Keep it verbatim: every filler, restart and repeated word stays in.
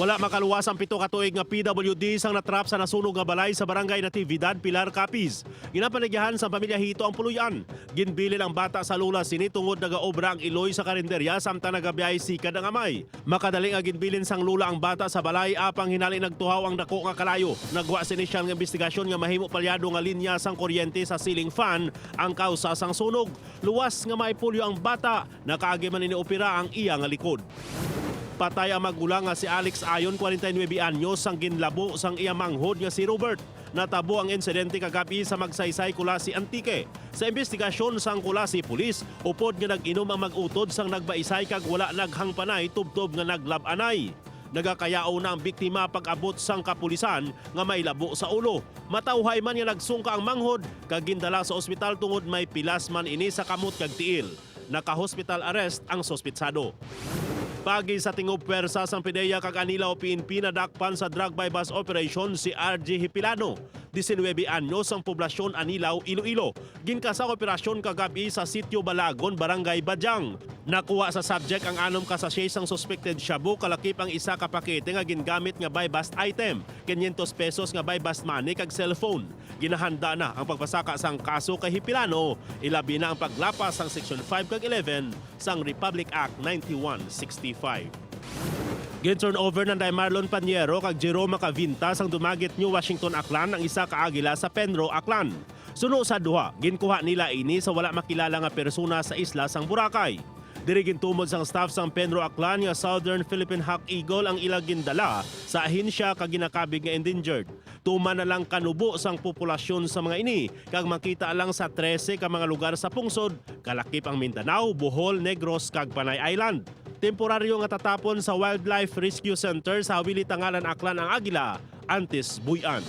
Wala makaluwas ang pito ka tuig nga P W D sang natrap sa nasunog nga balay sa Barangay Natividad, Pilar, Capiz. Ginapanagyahan sang pamilya Hito ang puloy-an. Ginbilin ang bata sa lola sini tungod nagaobra ang iloy sa karinderya samtang nagabiyahe sikad ang amay. Makadali nga ginbilin sang lola ang bata sa balay, apang hinali nagtuhaw ang dako nga kalayo. Nagwa sa inisyal nga imbestigasyon nga mahimo palyado nga linya sang kuryente sa ceiling fan ang kausa sang sunog. Luwas nga maipulyo ang bata, nakaagi man ini opera ang iya nga likod. Patay ang magulang nga si Alex Ayon, kwarenta y nuebe anyos, sang ginlabo sang iya manghod nga si Robert. Natabo ang insidente kagab-i sa Magsaysay, Culasi, Antique. Sa imbestigasyon sang Culasi Police, upod nga nag-inom ang mag-utod sang nagbaisay kag wala naghangpanay tubtob nga naglab-anay. Nagakayaw na ang biktima pag-abot sang kapulisan nga may labo sa ulo. Matawhay man nga nagsungka ang manghod kag gindala sa ospital tungod may pilas man ini sa kamot kag tiil. Naka-hospital arrest ang suspitsado. Paagi sa tingob pwersa sang PDEA kag Anilao P N P, nadakpan sa drug buy-bust operation si R J Hipilano, diecinuebe anyos, sang poblasyon Anilao, Iloilo. Ginka sang operasyon kagab-i sa Sitio Balagon, Barangay Badiang. Nakuha sa subject ang anom ka sachet sang suspected shabu, kalakip ang isa ka pakete nga gingamit nga buy-bust item, quinientos pesos nga buy-bust money, kag cellphone. Ginahanda na ang pagpasaka sang kaso kay Hipilano, ilabi na ang paglapas sang Section five kag eleven sang Republic Act ninety-one sixty-five. Gin-turnover ni Marlon Paniero kag Jerome Macavinta sang Dumaguete, New Washington, Aklan, ang isa ka agila sa Penro, Aklan. Suno sa duha, ginkuha nila ini sa wala makilala nga persona sa isla sang Boracay. Diri gintumod sang staff sang Penro Aklan nga Southern Philippine Hawk Eagle ang ila gindala sa ahensya kag ginakabig nga endangered. Tuman na lang kanubo sang populasyon sa mga ini, kag makita lang sa trese ka mga lugar sa pungsod, kalakip ang Mindanao, Bohol, Negros, kag Panay Island. Temporaryo nga tatapon sa Wildlife Rescue Center sa Hawili, Tangalan, Aklan ang agila antes buy-an.